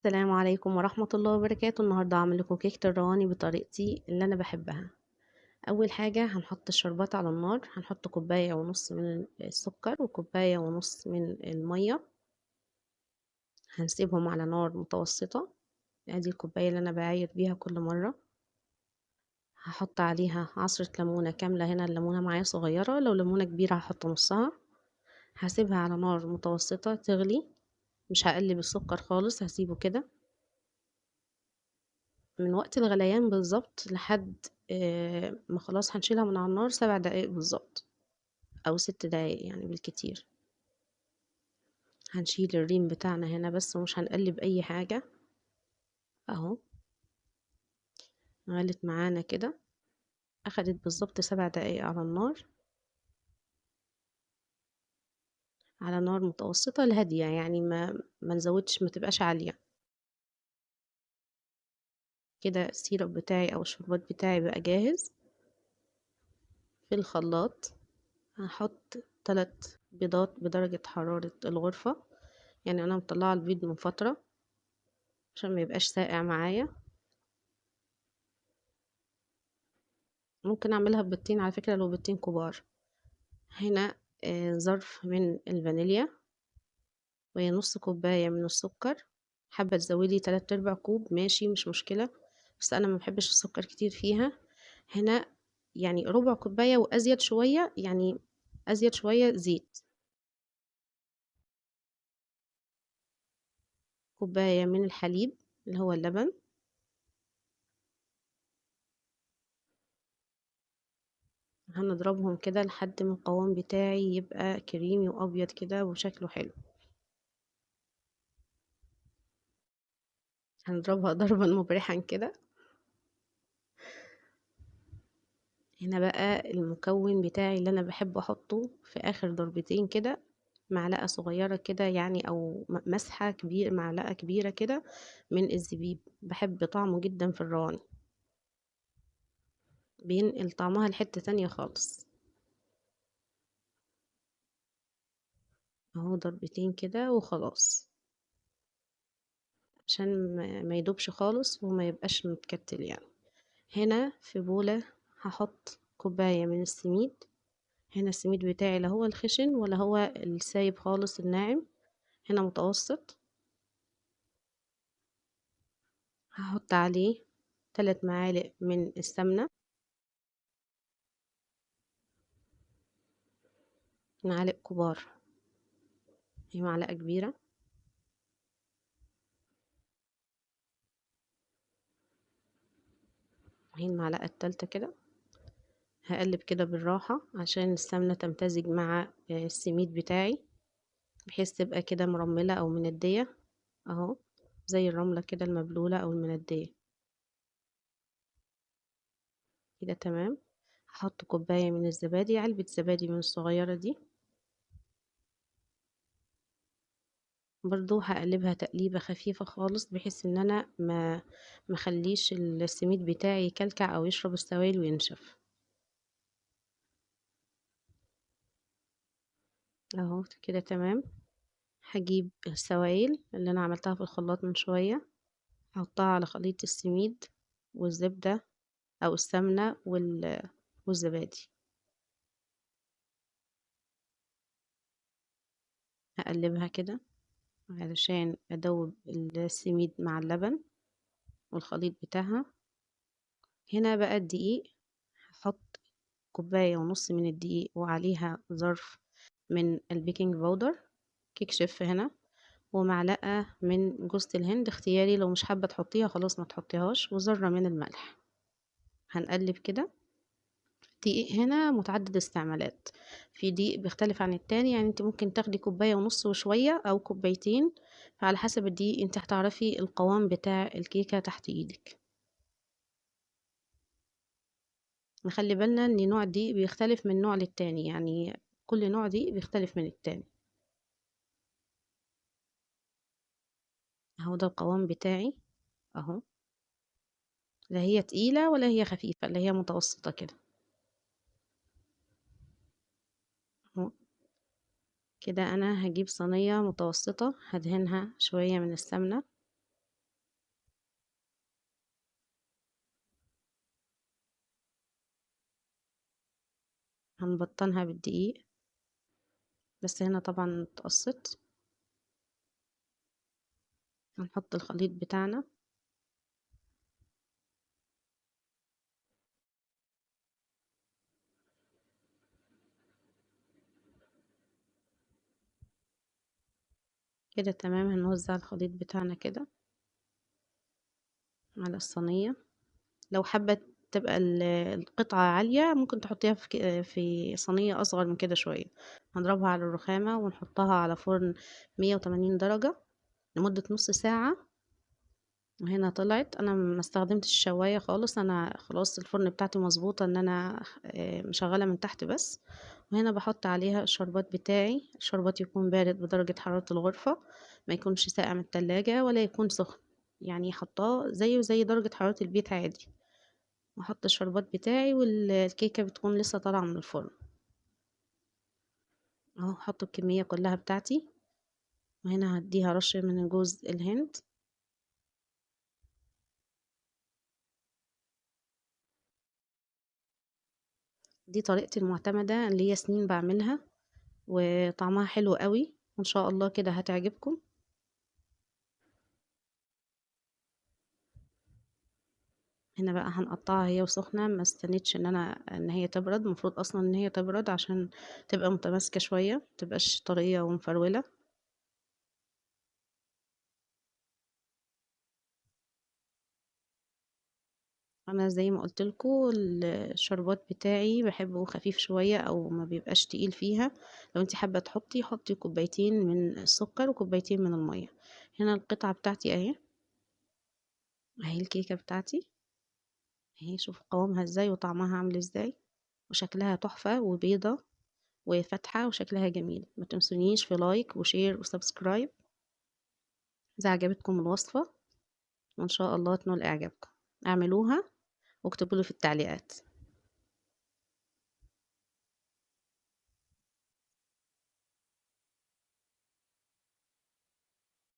السلام عليكم ورحمة الله وبركاته. النهاردة هعمل لكم كيكة الرواني بطريقتي اللي أنا بحبها. أول حاجة هنحط الشربات على النار، هنحط كوباية ونص من السكر وكوباية ونص من المية، هنسيبهم على نار متوسطة. ادي الكوباية اللي أنا بعاير بيها كل مرة. هحط عليها عصرة ليمونة كاملة، هنا الليمونة معايا صغيرة، لو ليمونة كبيرة هحط نصها. هسيبها على نار متوسطة تغلي، مش هقلب السكر خالص، هسيبه كده من وقت الغليان بالظبط لحد ما خلاص هنشيلها من على النار، 7 دقايق بالظبط او 6 دقايق يعني بالكتير. هنشيل الريم بتاعنا هنا بس ومش هنقلب اي حاجة. اهو غلت معانا كده، اخدت بالظبط 7 دقايق على النار، على نار متوسطة الهادية، يعني ما نزودش، ما تبقاش عالية كده. السيرب بتاعي او الشربات بتاعي بقى جاهز. في الخلاط هحط 3 بيضات بدرجة حرارة الغرفة، يعني انا مطلعة البيض من فترة عشان ما يبقاش ساقع معايا. ممكن اعملها ببيضتين على فكرة لو بيضتين كبار. هنا ظرف من الفانيليا ونص كوباية من السكر، حابة تزودي 3/4 كوب ماشي مش مشكلة، بس انا ما بحبش السكر كتير فيها. هنا ربع كوباية وازيد شوية، يعني ازيد شوية زيت. كوباية من الحليب اللي هو اللبن، هنضربهم كده لحد ما القوام بتاعي يبقى كريمي وابيض كده وشكله حلو. هنضربها ضربا مبرحا كده. هنا بقى المكون بتاعي اللي انا بحب احطه في اخر ضربتين كده، معلقة صغيرة كده يعني او مسحة كبيرة، معلقة كبيرة كده من الزبيب، بحب طعمه جدا في الرواني، بينقل طعمها لحتة تانية خالص. اهو ضربتين كده وخلاص، عشان ما يدوبش خالص وما يبقاش متكتل. هنا في بولة هحط كوباية من السميد، هنا السميد بتاعي لا هو الخشن ولا هو السايب خالص الناعم، هنا متوسط. هحط عليه 3 معالق من السمنة، معالق كبار، هي معلقة كبيرة. اهي المعلقة التالتة كده. هقلب كده بالراحة عشان السمنة تمتزج مع السميد بتاعي، بحيث تبقى كده مرملة او مندية، اهو زي الرملة كده المبلولة او المندية كده. تمام. هحط كوباية من الزبادي، علبة زبادي من الصغيرة دي برضو. هقلبها تقليبة خفيفة خالص بحيث ان انا ما اخليش السميد بتاعي يكلكع او يشرب السوائل وينشف. اهو كده تمام. هجيب السوائل اللي انا عملتها في الخلاط من شوية، هحطها على خليط السميد والزبدة او السمنة والزبادي. هقلبها كده علشان ادوب السميد مع اللبن والخليط بتاعها. هنا بقى الدقيق، هحط كوباية ونص من الدقيق وعليها ظرف من البيكنج باودر كيك شيف هنا، ومعلقة من جوزة الهند اختياري، لو مش حابة تحطيها خلاص ما تحطيهاش، وذرة من الملح. هنقلب كده. دقيق هنا متعدد استعمالات، في دقيق بيختلف عن التاني، يعني انت ممكن تاخدي كوباية ونص وشوية او كوبايتين، فعلى حسب الدقيق انت هتعرفي القوام بتاع الكيكة تحت ايدك. نخلي بالنا ان نوع الدقيق بيختلف من نوع للتاني، يعني كل نوع دقيق بيختلف من التاني. اهو ده القوام بتاعي اهو، لا هي تقيلة ولا هي خفيفة، لا هي متوسطة كده اهو. كده انا هجيب صينية متوسطة، هدهنها شوية من السمنة هنبطنها بالدقيق، بس هنا طبعا اتقصت. هنحط الخليط بتاعنا. كده تمام. هنوزع الخليط بتاعنا كده على الصينية. لو حابة تبقى القطعة عالية ممكن تحطيها في صينية أصغر من كده شوية. هنضربها على الرخامة ونحطها على فرن 180 درجة لمدة نص ساعة. وهنا طلعت، أنا ما استخدمتش الشواية خالص، أنا خلاص الفرن بتاعتي مظبوطة إن أنا مشغلة من تحت بس. وهنا بحط عليها الشربات بتاعي. الشربات يكون بارد بدرجة حرارة الغرفة، ما يكونش ساقع من التلاجة ولا يكون سخن، يعني حطاه زيه زي درجة حرارة البيت عادي. واحط الشربات بتاعي، والكيكة بتكون لسه طالعة من الفرن اهو. هحط الكمية كلها بتاعتي. وهنا هديها رشة من جوز الهند. دي طريقتي المعتمدة اللي هي سنين بعملها، وطعمها حلو قوي، وان شاء الله كده هتعجبكم. هنا بقى هنقطعها هي وسخنة، ما استنيتش ان هي تبرد، المفروض اصلا ان هي تبرد عشان تبقى متماسكة شوية، ما تبقاش طرية ومفرولة. انا زي ما قلت لكم الشربات بتاعي بحبه خفيف شوية او ما بيبقاش تقيل فيها. لو انت حابة تحطي، حطي كوبايتين من السكر وكوبايتين من المية. هنا القطعة بتاعتي اهي، اهي الكيكة بتاعتي اهي، شوفوا قوامها ازاي وطعمها عامل ازاي، وشكلها تحفة وبيضة وفاتحة وشكلها جميل. ما تنسونيش في like و share و subscribe اذا عجبتكم الوصفة، وان شاء الله تنول اعجابكم. اعملوها واكتبوا لي في التعليقات.